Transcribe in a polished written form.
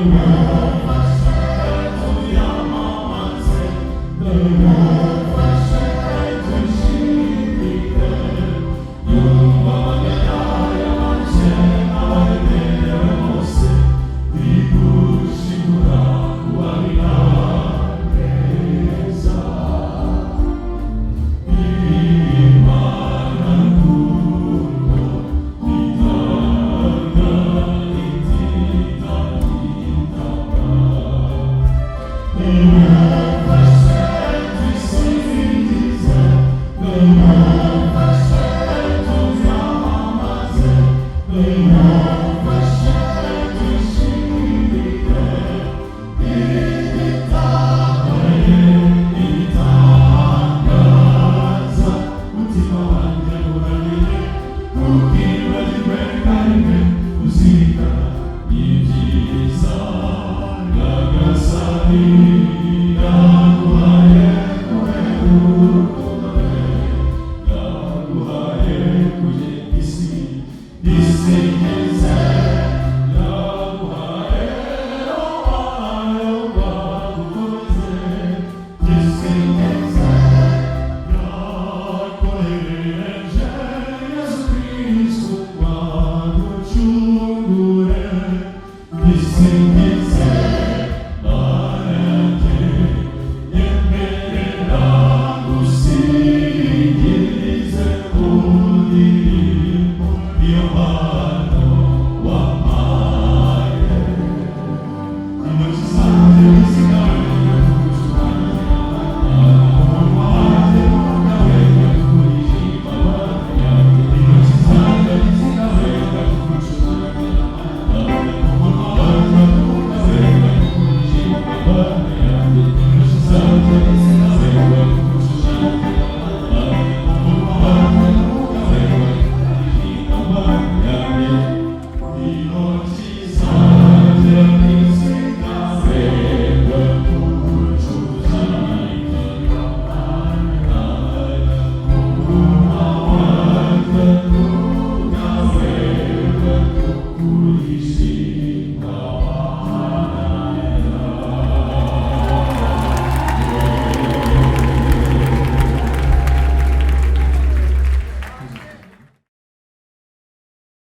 Nimumfashe tuyamamaze, nimumfashe dushimire. Yumva amaganya yabanje abaremerewe bose, igushimura ubabira neza. Imana rukundo itanga itita. Nimumfashe dusingize, nimumfashe tuyamamaze, nimumfashe dushimire ibitakoreye ibitangaza. Mutima wanjye uramenye, ntukibagirwe na rimwe uzirikana ibyiza Nyagasani yaguhaye kubera urukundo rwe, yaguhaye kugira isi isingize, yaguhaye wayo wagukomeze isingize, yakoherereje Yesu Kristo wagucungure isingize.